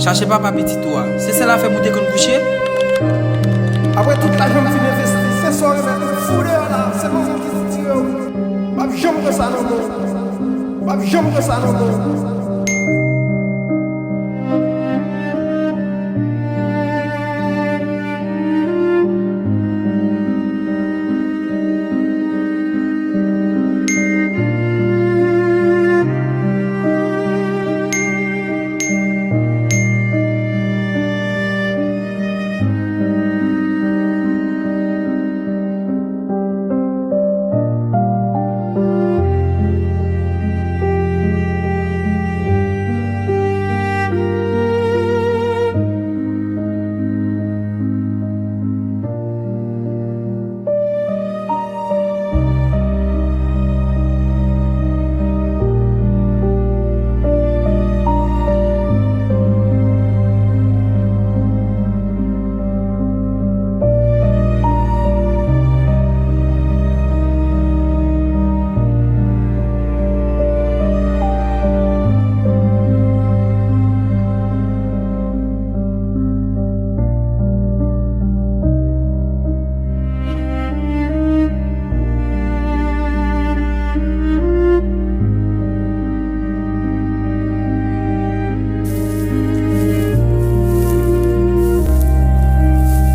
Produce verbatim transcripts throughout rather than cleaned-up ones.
Chache papa pitit ou a. Se sèl afè pou w te konn kouche? Apre tout lajan m fin envesti, se sa w remèt m fou deyò la, se manman ki sitire w. M p ap janm wè sa nan men w. M p ap janm wè sa nan men w.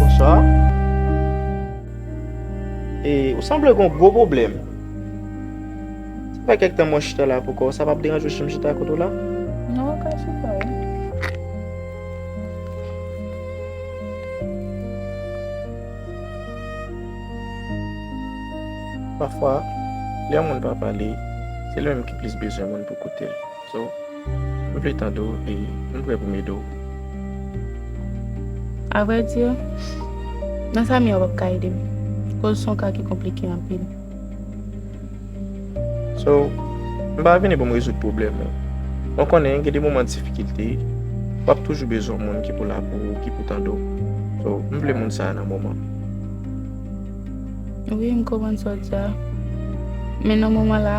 Bonswa. E, ou sanble gen yon gwo pwoblèm. Sa fè kèk tan mwen chita la pou kò, sa p ap deranje w si m chita kote w la? Non, ou ka chita, wi. Pafwa, lè yon moun pa pale, se li menm ki plis bezwen moun pou koute l. So, m vle tande w e m prè pou m ede w. Avrèdi, nan sa m ye a w p ap ka ede m, koz se yon ka ki konplike anpil. So, m pa vini pou m rezoud pwoblèm ou. Mwen konnen gen de moman difikilte, w ap toujou bezwen moun ki pou la pou ou, ki pou tande w. So, m vle moun sa a nan moman. Wi, m konprann sa w di a. Men nan moman la,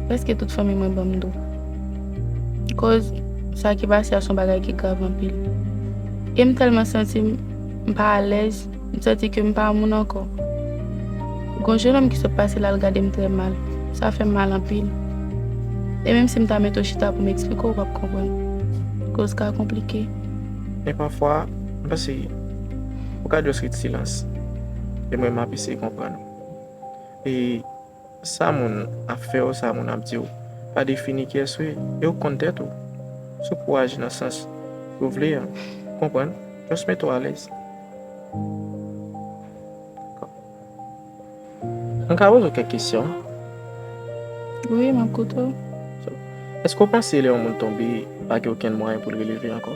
prèske tout fanmi mwen ban m do. Koz sa ki pase a se yon bagay ki grav anpil. E m tèlman santi m, m pa alèz, m santi ke m pa moun ankò. Gon jennonm ki sot pase la, l gade m trè mal. Sa fè m mal anpil. E menm si m ta mete w chita pou m eksplike w, w p ap konprann. Koz ka konplike. Men pafwa, m panse ou ka just ret silans. E mwen, m ap eseye konprann ou. E sa moun ap fè w, sa moun ap di w, pa defini kiyès ou ye. E ou konn tèt ou. Si w pou aji nan sans ou vle a, ou konprann, just mete w alèz. Mwen ka poze w kèk kesyon? Wi, m ap koute w. So, èske w panse lè yon moun tonbe, pa gen okenn mwayen pou l releve ankò?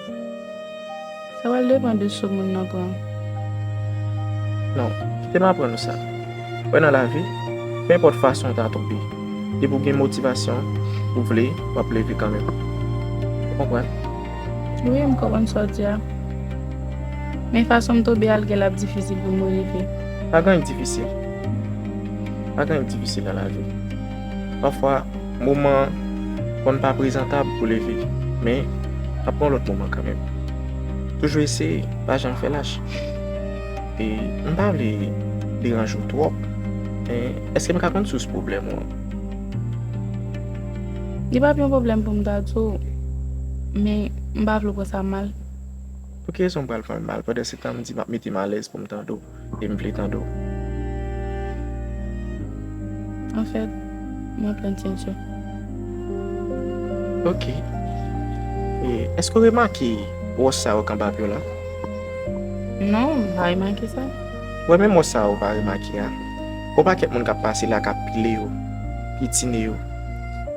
Sa pral depann de sou moun nan pran. Non, kite m aprann ou sa. Wè nan lavi, penpòt fason w ta tonbe, depi w gen motivasyon, ou vle, w ap leve kanmenm. Ou konprann? Wi, m konprann sa w di a. Men fason m tonbe a, l gen lè ap difisil pou m releve. Pa gen anyen k difisil. Pa gen anyen k difisil nan lavi. Pafwa, moman an konn pa prezantab pou leve, men ap gen yon lòt moman kanmenm. Toujou eseye, pa janm fè lach. E m pa vle deranje w twòp, men èske m ka konn sous pwoblèm ou an? Li p ap yon pwoblèm pou m ta di w, men m pa vle w pran sa mal. Pou ki rezon m pral pran l mal? Pandan se tan, m di m ap mete m alèz pou m tande w, e m vle tande w. Anfèt, mwen plenn tensyon. Ok. E èske w remake wòch sa yo k anba pye w la? Non, m pa remake sa. Wè, menm wòch sa yo w pa remake a. Gon pakèt moun k ap pase la k ap pile yo, pitine yo.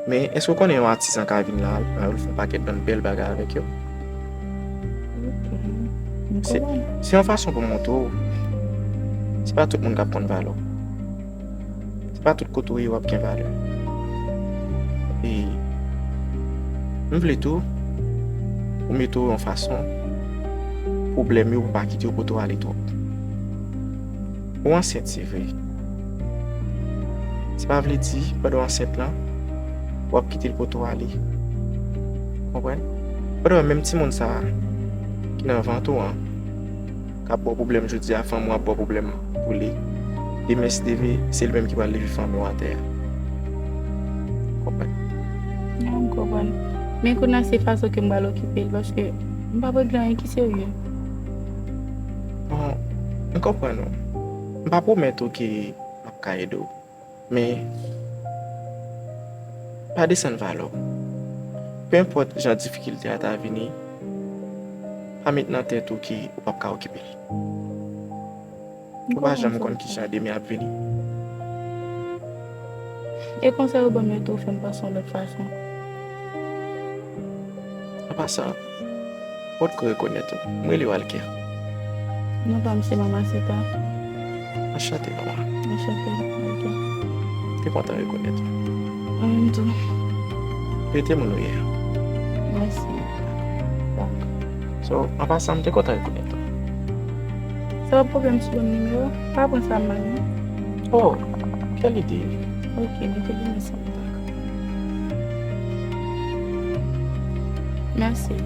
Men èske w konnen yon atizan ka vin la, al pran yo, l fè yon pakèt bann bèl bagay avèk yo? Ok. M konprann. Se yon fason pou m montre w, se pa tout moun k ap konn valè w. Se pa tout kote w ye w ap gen valè. E m vle tou ou mete w yon fason, pwoblèm yo pou pa kite w pote w ale twòp. Ou ansent, se vre. Sa pa vle di, pandan w ansent lan, w ap kite l pote w ale. Konprann? Pandan w menm timoun sa a, ki nan vant ou an, k ap ba w pwoblèm jodi a, fanmi w ap ba w pwoblèm pou li. Demen, si Dye vle, se li menm ki pral leve fanmi w atè a. Konprann? Non, m konprann. Men kounye a, se fason ke m pral okipe l, paske m p ap regle anyen ki serye. Bon, m konprann ou. M pa pwomèt ou ke m ap ka ede w. Men, pa desann valè w. Penenpòt jan difikilte a ta vini, pa met nan tèt ou ke ou p ap ka okipe l. Ou pa janm konn ki jan demen ap vini. E konsèy ou ban m yo tou fè m panse yon lòt fason. An pasan, ou potko rekonèt ou. M rele w Alker. Non pa m se Mamacita. Anchante, mama. Anchante, Alker. Te kontan rekonèt ou. Mwen menm tou. Rete moun ou ye a. Mèsi. Dakò. So, an pasan, m te kontan rekonèt ou. Sa pa pwoblèm si w ban m nimewo. Pa pran sa mal, non. Oh, kèl ide. Ok, mete pou mwen sa. Mèsi.